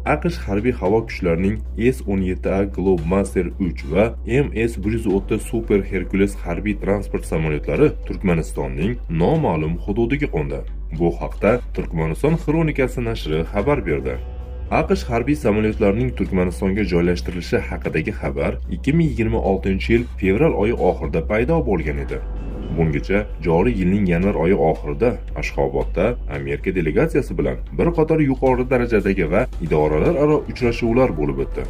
AQSh harbiy havo kuchlarining S-17A Globemaster 3 va MS-130 Super Hercules harbiy transport samolyotlari Turkmanistonning noma'lum hududiga qo'ndi. Bu haqda Turkmaniston xronikasi nashri xabar berdi. AQSh harbiy samolyotlarining Turkmanistonga joylashtirilishi haqidagi xabar 2026-yil fevral oyi oxirida paydo bo'lgan edi. Bungacha joriy yilning yanvar oyi oxirida Ashxobodda Amerika delegatsiyasi bilan bir qator yuqori darajadagi va idoralararo uchrashuvlar bo'lib o'tdi.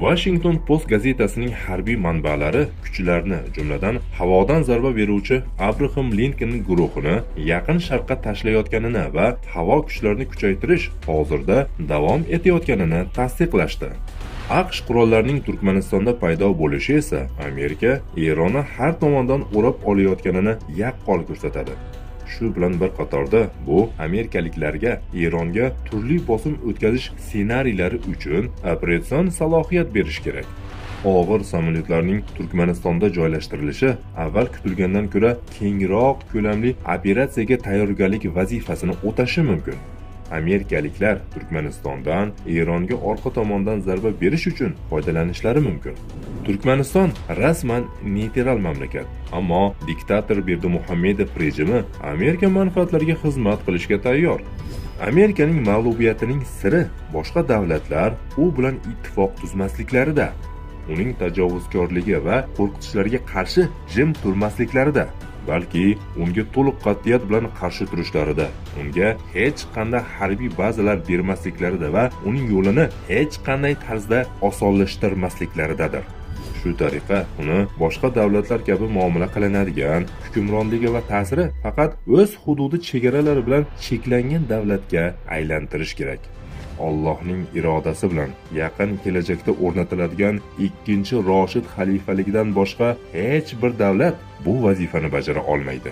Washington Post gazetasining harbiy manbalari kuchlarni, jumladan havodan zarba beruvchi Abraham Lincoln guruhini Yaqin Sharqqa tashlayotganini va havo kuchlarini kuchaytirish hozirda davom etayotganini tasdiqlashdi. AQSh qurollarining Turkmanistonda paydo bo'lishi esa Amerika Eronni har tomondan o'rab olayotganini yaqqol ko'rsatadi. Shu bilan bir qatorda bu amerikaliklarga Eronga turli bosim o'tkazish ssenariylari uchun operatsion salohiyat berish kerak. Og'ir samolyotlarning Turkmanistonda joylashtirilishi avval kutilgandan ko'ra kengroq ko'lamli operatsiyaga tayyorgarlik vazifasini o'tashi mumkin. Amerikaliklar Turkmanistondan Eronga orqa tomondan zarba berish uchun foydalanishlari mumkin. Turkmaniston rasman neytral mamlakat, ammo diktator Berdimuhamedov rejimi Amerika manfaatlariga xizmat qilishga tayyor. Amerikaning mag'lubiyatining siri boshqa davlatlar u bilan ittifoq tuzmasliklarida, uning tajovuzkorligi va qo'rqitishlariga qarshi jim turmasliklarida, balki unga to'liq qat'iyat bilan qarshi turishlarida, unga hech qanday harbiy bazalar bermasliklarida va uning yo'lini hech qanday tarzda osonlashtirmasliklaridadir. Shu tariqa uni boshqa davlatlar kabi muomala qilinadigan, hukmronligi va ta'siri faqat o'z hududi chegaralari bilan cheklangan davlatga aylantirish kerak. Allohning irodasi bilan yaqin kelajakda o'rnatiladigan ikkinchi Roshid xalifaligidan boshqa hech bir davlat bu vazifani bajara olmaydi.